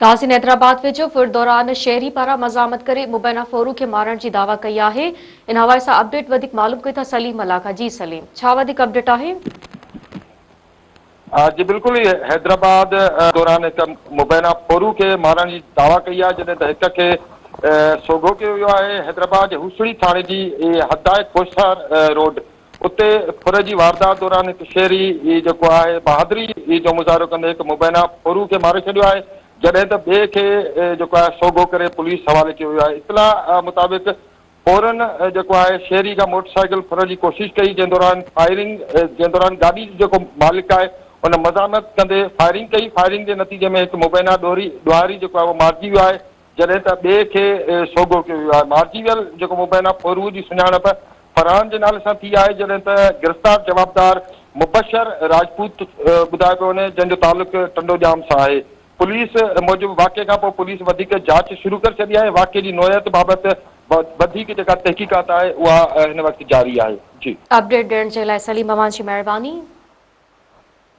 تحصيل حيدرآباد ويجهو ڦر دوران شهري پاران مزاحمت ڪري مبينا ڦورو کي مارڻ جي دعويٰ ڪئي آهي ان حوالي سان اپڊيٽ وڌيڪ معلوم ڪيون ٿا سليم ملاح کان جي سليم ڇا وڌيڪ اپڊيٽ آهي. جي بلڪل حيدرآباد دوران هڪ مبينا ڦورو کي مارڻ جي دعويٰ ڪئي آهي جڏهن ته هڪ کي سوگهو ڪيو ويو آهي حيدرآباد جي هوسڙي ٿاڻي جي حدائق ڪوهسار روڊ اتي ڦر جي واردات دوران هڪ شهري جيڪو آهي بهادري جو مظاهرو ڪندي هڪ مبينا ڦورو کي ماري ڇڏيو آهي جڏهن ته ٻئي کي جيڪو آهي سوگهو ڪري پوليس حوالي ڪيو ويو آهي اطلاع مطابق ڦورن جيڪو آهي شهري کان موٽر سائيڪل ڦرڻ جي ڪوشش ڪئي جنهن دوران فائرنگ جنهن دوران گاڏي جو جيڪو مالڪ آهي ان مزاحمت ڪندي فائرنگ ڪئي فائرنگ جي نتيجي ۾ هڪ مبينا ڏوهري ڏوهاري جيڪو آهي اهو مارجي ويو آهي جڏهن ته ٻئي کي سوگهو ڪيو ويو آهي. مارجي ويل جيڪو مبينا ڦورو جي سڃاڻپ فرحان جي نالي سان ٿي آهي، جڏهن ته گرفتار جوابدار مبشر راجپوت ٻڌايو پيو وڃي، جنهن جو تعلق ٽنڊو ڄام سان آهي. پوليس موجب واقعي کانپوء پوليس وڌيڪ جاچ شروع ڪري ڇڏي آهي، واقعي جي نوعيت بابت وڌيڪ جيڪا تحقيقات آهي اها هن وقت جاري آهي. جي. اپڊيٽ ڏيڻ جي لاء سليم اوهان جي مهرباني.